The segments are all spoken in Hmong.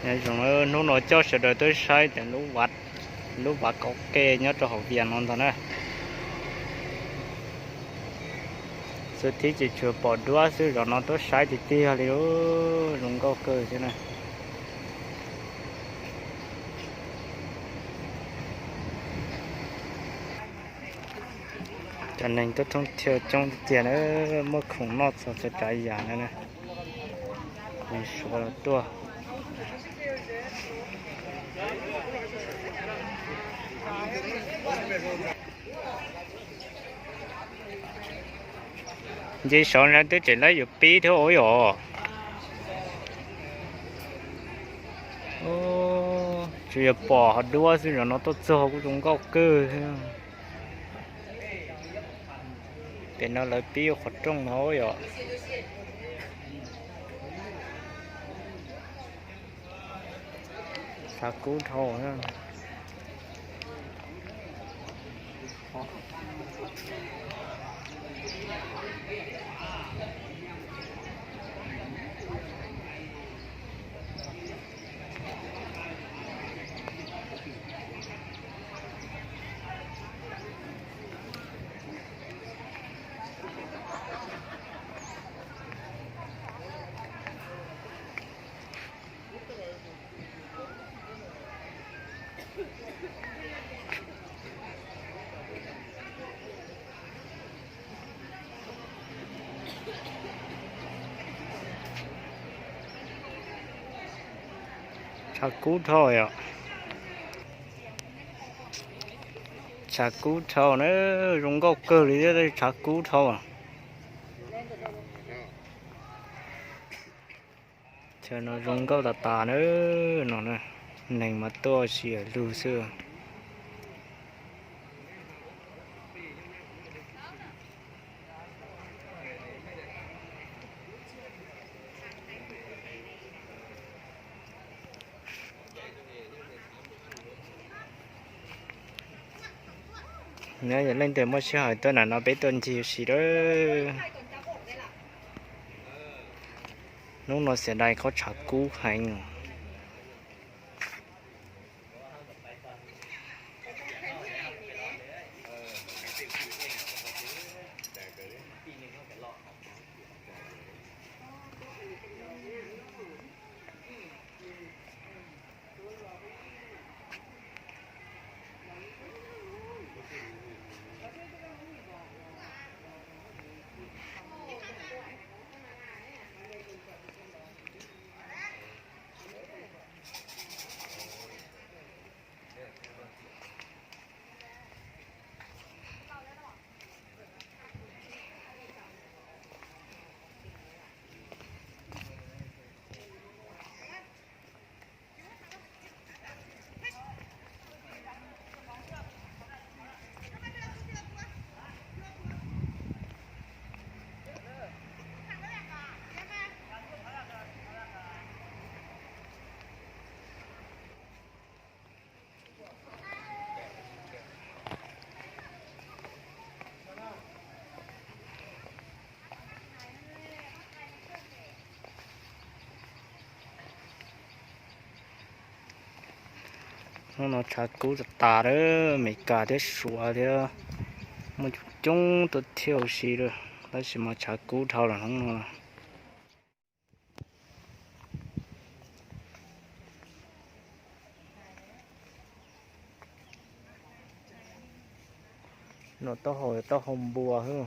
Nyob zoo, hnub no coj sawv daws tuaj saib tias lub vaj, lub vaj kaum qe nyob rau hauv Vias no ntag na. Xwb thib ces tsuas pom duab xwb, zaum no tuaj saib tiag tiag li, zoo nkauj kawg thiab na. Cov neeg tuaj thoob thiaw coob tiag tiag na, muaj khoom noj txog txhua tsav yam na. Suav los tuaj. Nce saud na twb tseem laib yuav pib thiab ua yom. Tsuas yog pom hos duab xwb, zaum no tuaj txog kuj zoo nkauj kawg thiab. Pem no lawv pib ua qhov rooj no yom. Tshav kub dhau. Tshav kub dhau yom. Tshav kub dhau na, zoo nkauj kawg li thiab, tshav kub dhau. Chaw no zoo nkauj tas tas na, no na, neeg mas tuaj sib lug xwb. Nyob leej twg muaj sij hawm tuaj nram no peb tuaj ncig ua si lawm. Hnub no xiam dais qhov tshav kub heev. Hnub no tshav kub tas tas lawm, Amelikas thiab Suav thiab muaj coob coob tuaj thiaj ua si lawm, tab sis mas tshav kub dhau lawm hnub no. No taub hau, taub hau npua xwb.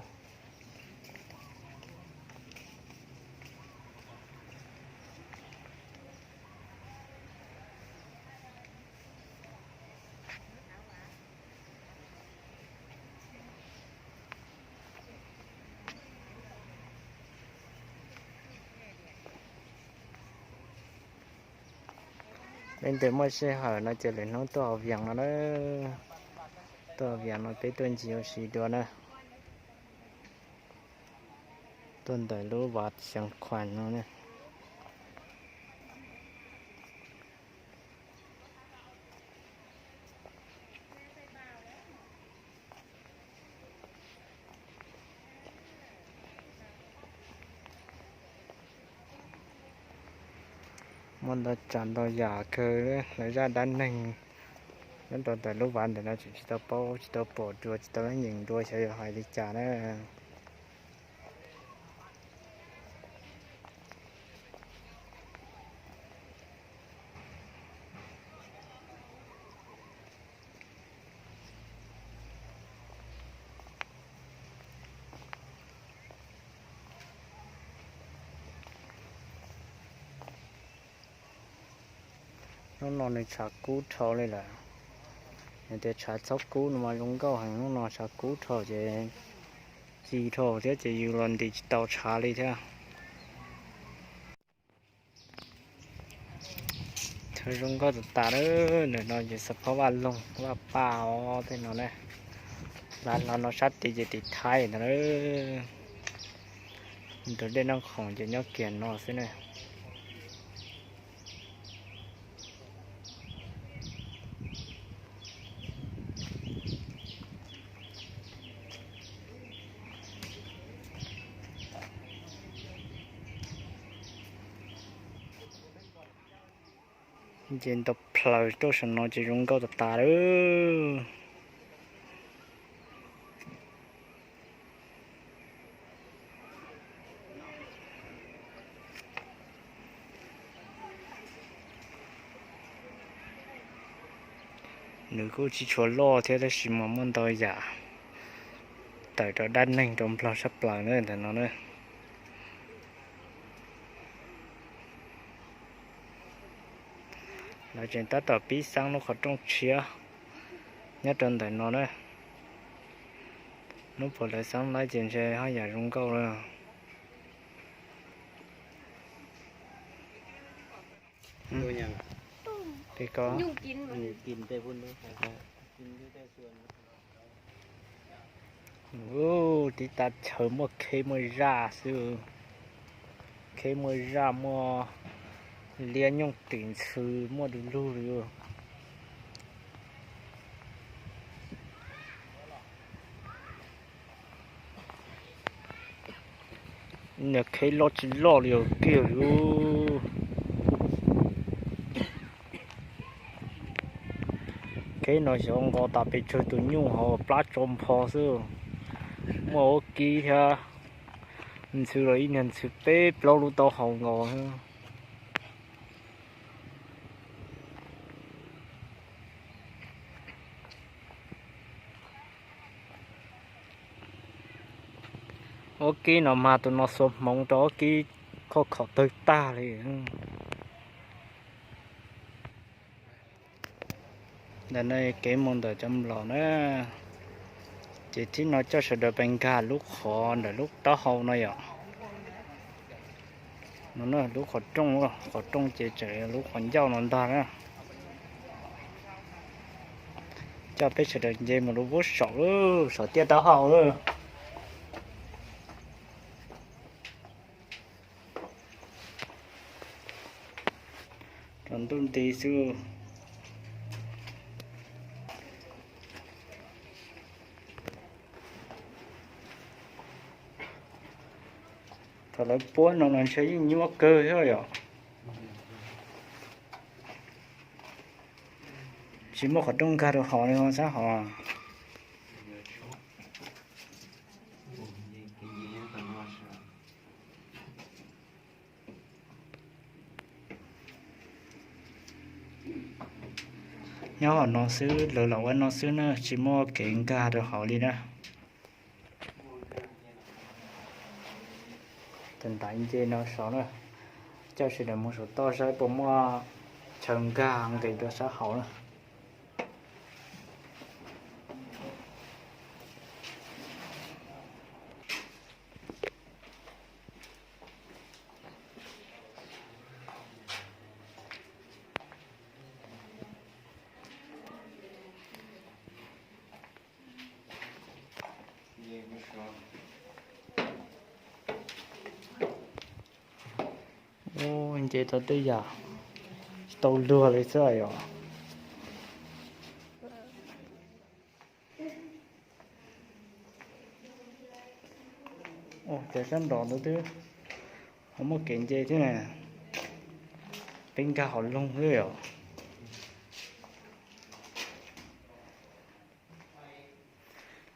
Leej twg muaj sij hawm no ces lwm hnub tuaj hauv Vias no na. Tuaj hauv Vias no peb tuaj ncig ua si dua na. Tuaj ntawm lub vaj Xeev Khuam no ne. Muaj ntau tsav ntau yam kawg, lawv zaj dab neeg nyob rau ntawm lub vaj ntawm no tseem tsis tau paub, tsis tau pom dua, tsis tau leej nyeem dua xyov yuav hais li cas na. Hnub no nws tshav kub dhau li lawm. Nws tias tshav txhob kub no mas zoo nkauj heev, hnub no tshav kub dhau ces ci dhau thiab ces yus los ntim tsis tau tshav li thiab. Zoo nkauj tas tas lawm, ntawm no ces xav phob vaj loog vaj paj os tej no na. Hlav hlav no sab tid ces tim Thaib ntag. Tus dej Naj Khoom ces nyob kiag no xwb na. Ces nto plaws rau saum no ces zoo nkauj tas tas lawm. Nws kuj tsis tshua loj thiab tab sis mas muaj ntau yam tawm rau dab neeg rau nplog sab plaws na ntawm no na. Lawv tseem tab tom pib xeeb lub qhov rooj tshiab nyob rau ntawm no na. Hnub puas lawv xeeb laib ces ntshe haj yam zoo nkauj lawm. Tiv tas chaw muaj kheb muaj zaj xwb. Kheb muaj zaj, muaj liab nyooj tim ntxhw, muaj du lug li. Niag kheb loj tsis loj li os kiag li. Kheb no xyov nqos tas pes tsawg tus nyuj hauv plab tso npho xwb. Muaj ua kib thiab, ntxhw los ib niag ntxhw peb plaub lub taub hau nkaus. Ua kib no mas tus no xuas hmoov rau ua kib khoj khom tawg tag li. Ntawm no kev mus ntawm cov nplaum na, ces thib no coj sawv daws pes nkag lub qhov ntawm lub taub hau no yom. No lub qhov rooj, qhov rooj ces tseem lub qhov ncauj no ntag na. Coj peb sawv daws nce mus lub vuab saum, saum tiaj taub hau lawm. Rau ntuj nti xwb. Thaum lawv puab no los ntshe yeej nyuaj kawg thiab yom. Tsis muaj qhov rooj nkag rau hauv li sab hauv. Nyob hauv no xwb, lawv los ua no xwb na, tsis muaj kev nkag rau hauv li na. Tus ntaiv nce no saud na, coj sawv daws mus saum toj saib puas muaj chaw nkag nqis rau sab hauv na. Ub, nce tau tej yam tsis tau luag li xwb yom. Cov sab nraud ntawd twb ho muaj kev nce thiab na. Peb nkag hauv loog os.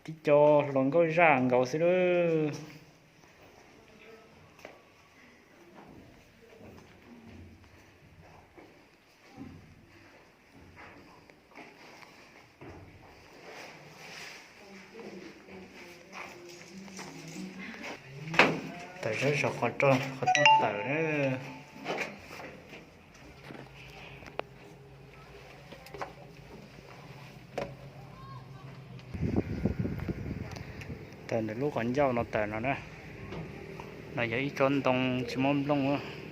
Tib co hluas nkauj zaj nkaus xwb lawm. Tawm zog zog qhov rooj tawm na. Tawm ntawm lub qhov ncauj no tawm no na. No yog ib tsob ntoo tsis muaj nplooj.